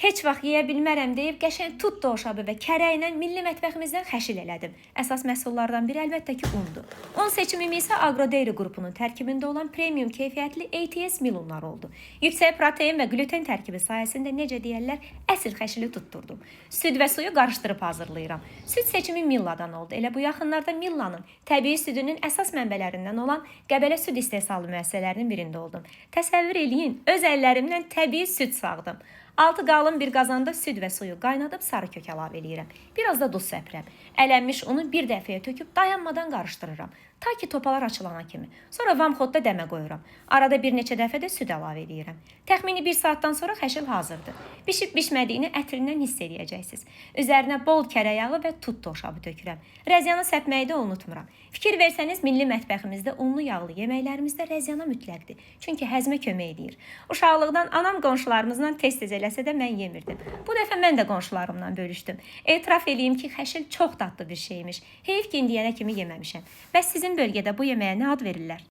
Heç vaxt yeyə bilmərəm deyib qəşəng tut doşabı və kərə ilə milli mətbəximizdən xəşil elədim. Əsas məhsullardan biri əlbəttə ki undur. Un seçimim isə Agrodairy qrupunun tərkibində olan premium keyfiyyətli ATS mil unları oldu. Yüksək protein və gluten tərkibi sayəsində, necə deyərlər, əsl xəşili tutdurdum. Süd və suyu qarışdırıb hazırlayıram. Süd seçimi Milladan oldu. Elə bu yaxınlarda Millanın təbii südünün əsas mənbələrindən olan Qəbələ süd istehsalı müəssisələrinin birində oldum. Təsəvvür eləyin, öz əllərimlə təbii süd sağdım. Altı qalın bir qazanda süd və suyu qaynadıb sarı kök əlavə eləyirəm. Biraz da duz səpirəm. Ələnmiş unu bir dəfəyə töküb dayanmadan qarışdırıram. Ta ki topalar açılana kimi. Sonra vamxodda dəmə qoyuram. Arada bir neçə dəfə də süd əlavə eləyirəm. Təxmini bir saatdan sonra xəşil hazırdır. Bişib bişmədiyini ətrindən hiss eləyəcəksiniz. Üzərinə bol kərə yağı və tut doşabı tökürəm. Rəzyanı səpməyi də unutmuram. Fikir versəniz, milli mətbəximizdə unlu yağlı yeməklərimizdə rəzyana mütləqdir. Çünki həzmə kömək eləyir. Uşaqlıqdan anam qonşularımızla tez-tez eləsə də mən yemirdim. Bu dəfə mən də qonşularımla bölüşdüm. Etiraf eləyim ki, xəşil çox dadlı bir şeymiş. Heyf ki, indiyənə kimi yeməmişəm. Bəs sizin bölgədə bu yeməyə nə ad verirlər?